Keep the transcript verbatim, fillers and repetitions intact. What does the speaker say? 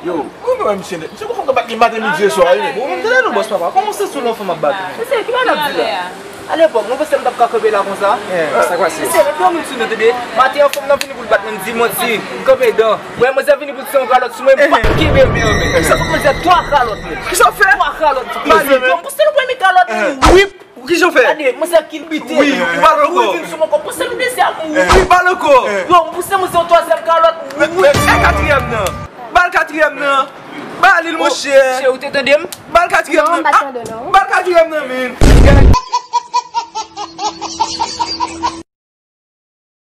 Yo, mwen menm, misye nèt. Misye konn bat li maten, midi, e swa, wi. Bon, mwen tande nou, bòs papa. Kòman se sou lanfan m ap bat? Mesye, ki bagay n ap di la? Alepòk, mwen panse m t ap ka kanpe la konsa. Sa k pase? Mesye, lè yon moun sou nou, tande. Maten an, fanm nan vini pou l bat mwen, m di manti, m kanpe dan. Wè, manzè vini pou l se yon kalòt sou mwen, m pa kenbe l byen, men. Sa pou manzè twa kalòt, men. Kisa w fè? Twa kalòt. Yo, m pouse l premye kalòt, men. Wi. Ou ki jan w fè? Gade, manzè kilbite. Wi, ou bal ankò. Wi, vin sou mwen kò. Pouse l dezyèm. Wi, bal ankò. Yo, m pouse manzè yon twazyèm kalòt. Wi. E katriyèm nan. Bal katriyèm nan. Bal li, monchè. Che, ou te tande m? Bal katriyèm nan. Non, m pa tande, non. Bal katriyèm nan, men.